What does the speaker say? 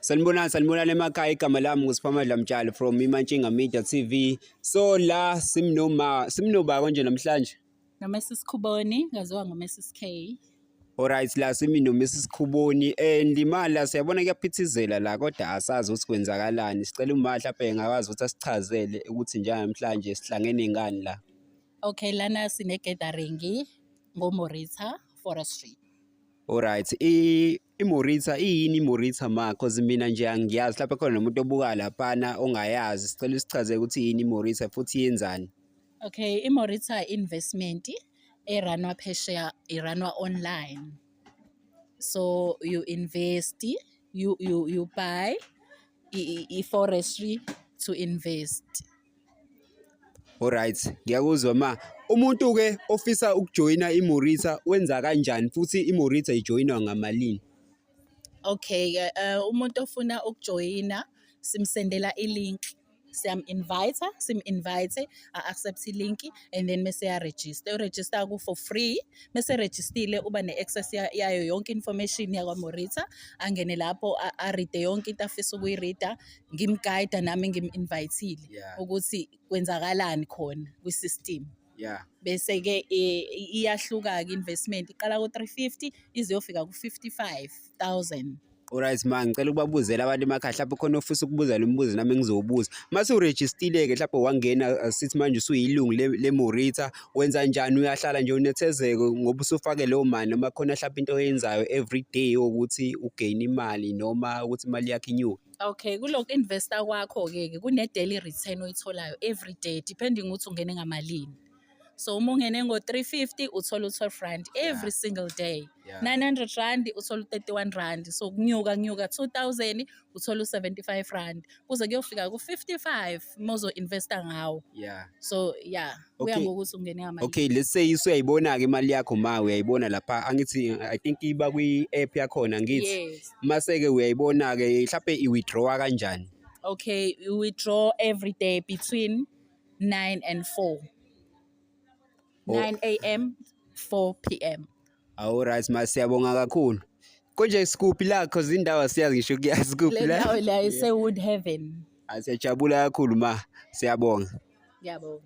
Sanibonani, sanibonani emakhaya. Igama lami nguSiphamandla Mtshali from Imantshinga Media TV. So la simnoma simnoba konje namhlanje. No-Mrs Khuboni, ngaziwa ngo-Mrs K. Alright, la simi no Mrs Khuboni and imali la siyabona kuyaphithizela la, kodwa asazi ukuthi kwenzakalani. Sicela uma mhlawumbe engakwazi ukuthi asichazele ukuthi njengamhlanje sihlangene ngani la. Okay, lana sine-gathering ngoMorita Forestry. Alright, iMorita iyini iMorita ma? Cause mina nje angiyazi, mhlawumbe khona nomuntu obuka laphana ongayazi. Sicela usichazele ukuthi yini iMorita futhi yenzani. Okay, iMorita investment e-run-wa phesheya, i-run-wa online. So you invest, you buy i-forestry to invest. Alright, ngiyakuzwa ma. Umuntu ke ofisa ukujoyina iMorita wenza kanjani, futhi iMorita ijoyinwa ngamalini? Okay, umuntu ofuna ukujoyina simsendela i-link. Siyam-invite, sim-invite, a-accept i-link and then mese ya-register. U-register ku for free, mese registile uba ne-access yayo yonke information yakwaMorita, angene lapho a-read-e yonke into afisa ukuyi-read-a, ngim-guide nami ngim-invite-ile ukuthi kwenzakalani khona kwi-system. Bese-ke iyahluka-ke investment, iqala ku-350 ize iyofika ku-55,000. Alright ma, ngicela ukubabuzela abantu emakhaya, mhlawumbe khona ofisa ukubuza lo mbuzo nami ngizowubuza. Mase urejistile-ke, mhlawumbe wangena, sithi manje usuyilungu leMorita, wenza njani? Uyahlala nje unethezeke ngoba usufake leyo mali, noma khona mhlawumbe into oyenzayo everyday ukuthi u-gain imali noma ukuthi imali yakho inyuke? Okay, kulokhu investa kwakho-ke kune-daily return oyitholayo every day, depending ukuthi ungene ngamalini. So uma ungene ngo-350 uthola u-R12 every single day. R900 uthola u-R31. So kunyuka kunyuka, 2000 uthola u-R75 kuze kuyofika ku-55 uma uzo-investa ngawo. So yeah, kuya ngokuthi ungene ngamalini. Okay, let's say usuyayibona-ke imali yakho ma, uyayibona lapha, angithi? I think iba kwi-app yakhona, ngithi? Yes. Mase-ke uyayibona-ke, mhlawumbe i-withdraw kanjani? Okay, you withdraw every day between 9 and 4. Oh. 9 a.m., 4 p.m. Alright ma, siyabonga kakhulu. Konje sikuphi la? Cause indawo asiyazi ngisho kuyazi kuphi Le la. ndawo la ise-Woodhaven. Siyajabula kakhulu ma, siyabonga. Ngiyabonga.